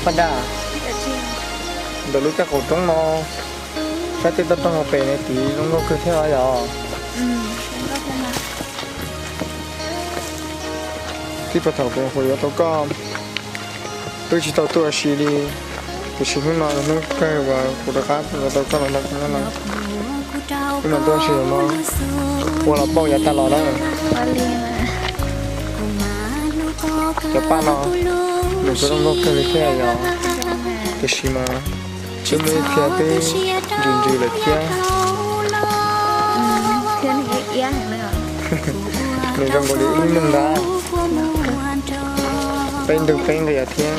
Paj Ntaj, ntawm lub caj qaum roob no, sab tej toj roob hauv pes ne tid zoo nkauj kawg thiab yog? Txij puag thaum kuv yuav tau koj, twb tsis tau tuaj ua si li, tiam sis hnub no hnub kawg uas kuv rov qab yuav tau koj los nrog kuv nyob no. Wb mam tuaj ua si no, ua los pauj yav tag los na. Cov paj no nws kuj zoo nkauj kawg li thiab yog, tiam sis mas twb muaj ib txhia twb ntsws ntsws lawm thiab. Nws zoo nkaus li ib lub neej ntag, peb ntug peb nqis thiab,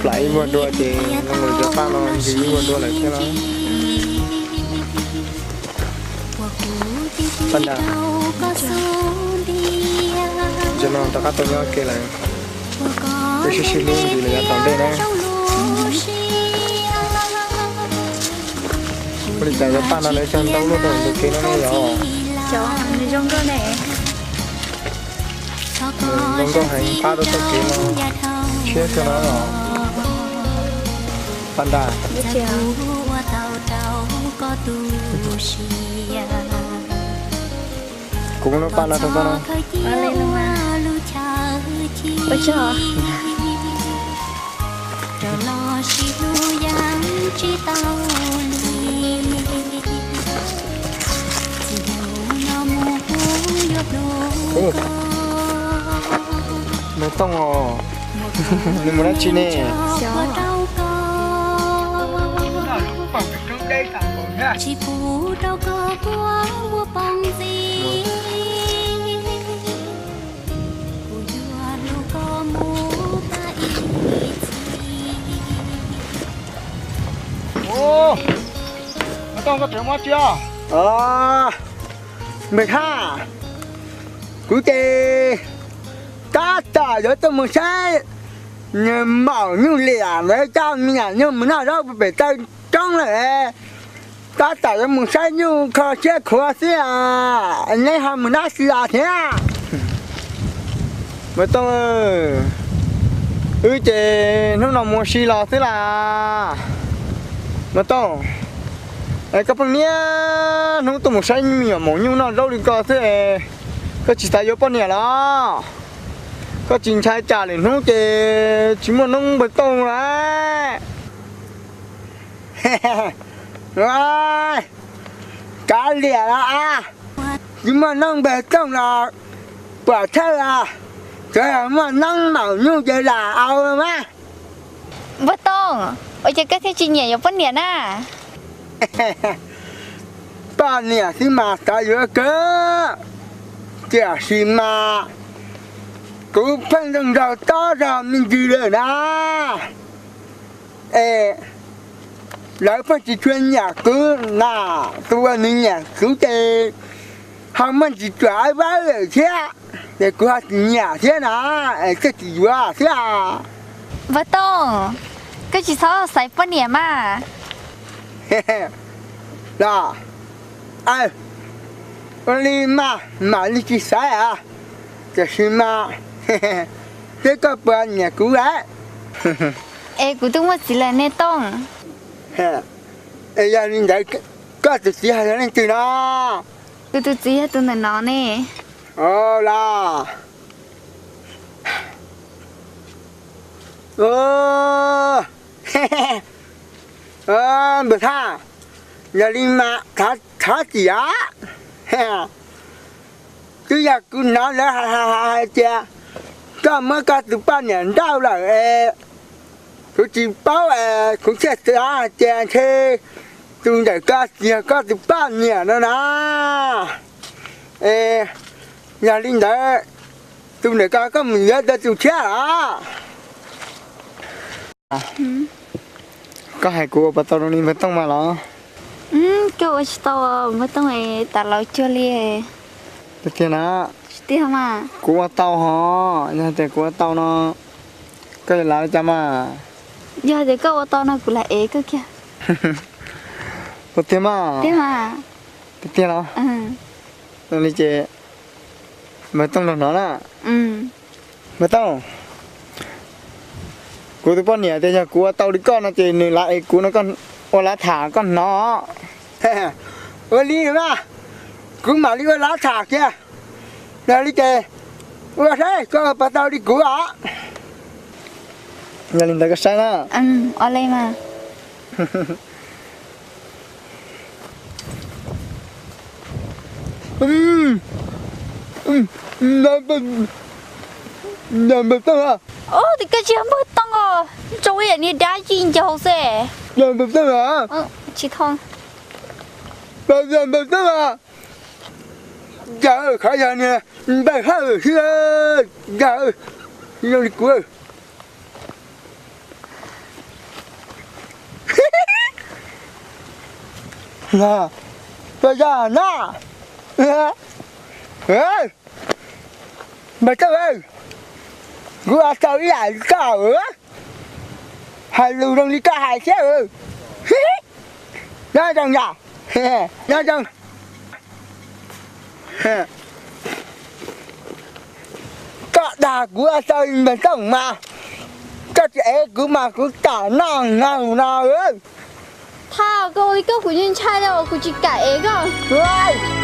plam ib vuag dua ces zoo nkaus li cov paj no ntsws ib vuag dua lawm thiab na. Paj Ntaj, zaum no rov qab tau nyob ua ke lawm, wb sib sib hlub ntxiv lawm yav tom ntej na. Ua li cas cov paj no lawv cog ntau luaj rau ntug kev no ne yog? Zoo nkauj heev, pab rau txoj kev no siab kawg no los. Paj Ntaj, kuv muab lub paj no rau koj no. Npawg Tooj os, nws mus dab tsi ne? Npawg Thaj, kuv ces tab tom yuav tuaj mus saib maum nyuj liam ntawd coj me nyuam nyuj mus noj zaub pem taw roob lawm. Tab tom yuav mus saib nyuj kho siab khuav xwb, neb ho mus dab tsi los thiab? Npawg Tooj, wb ces hnub no mus ua si los xwb las. Npawg Tooj, es koj pheej niaj hnub tuaj mus saib me nyuam maum nyuj noj zaub li ko xwb, koj tsis xav yuav poj niam los? Koj tsis ntshai tsam lwm hnub ces tsis muaj noob Npawg Tooj lawm? Kav liam los as, tsis muaj noob Npawg Tooj los puas thawj os, tsuav yog muaj noob maum nyuj ces lam au mas. Npawg Tooj, ua cas koj thiaj tsis nyiam yuav poj niam na? Poj niam xwb mas xav yuav kawg, tiam sis mas kuv pheej zoo nraug tob zog me ntsis lawm na. Es lawv pheej tsis tshua nyiam kuv na, tus uas nws nyiam kuv ces ho muaj ntsis tsuam ab vab lawm thiab, ces kuv ho tsis nyiam thiab na, es thiaj tsis yuav thiab. Npawg Tooj, koj tsis txhob xaiv poj niam mas. Los, ua li mas mam li tsis xaiv os, tiam sis mas seb koj puas nyiam kuv lawm. Es kuv twb muaj txiv lawm ne Tooj. Es yog li ntawd koj tus txiv hais yog leej twg no? Kuv tus txiv yog tus ntawm no ne. Los, npawg Thaj, yog li mas thov txim os. Twb yog kuv hnov lawv hais hais tias koj muab koj tus poj niam nrauj lawm es kuv tsis paub es kuv thiaj xav hais tias ntshe tus ntawm koj tsis yog koj tus poj niam no na. Es yog li ntawd, tus ntawm koj koj mus yuav tau tus tshiab los? Koj hais kuv ua puas tau rau li npawg Tooj mas los? Koj ua tsis tau npawg Tooj, tas laus cuag li. Tiag tiag na? Tiag mas. Kuv ua tau hos, yog tias kuv ua tau no, koj yuav lav li cas mas? Yog tias koj ua tau no kuv lam ev koj kiag. Puas tiag mas? Tiag mas. Tiag tiag los? Li ces npawg Tooj los hnov na. Npawg Tooj, Kuv tus poj niam tias yog kuv ua tau li koj no ces nws lav es kuv no, ua lav tham koj hnov. Ua li mas, kuv mam li ua lav tham kiag. Yog li ces ua saib koj puas tau li kuv os. Yog li ntawd koj saib na. Ua li mas. Npawg Tooj, koj tsis yog npawg Tooj os, tso ib yam niag dab yij ncaus xwb. Npawg Tooj, tsis tho. Npawg Tooj, yog qhov yog niag npawg Hawj xwb, yog zoo li kuv. Koj yog na. Npawg Tooj, kuv ua tau ib yam li koj, hais lus zoo li koj hais thiab. Nyob zoo yom, nyob zoo. Koj dag kuv ua tau npawg Tooj mas, koj tsis ev kuv mas kuv tom noj nkaus no. Thaj, koj ua li koj kuv ntshai ntshai li, kuv tsis kam ev koj.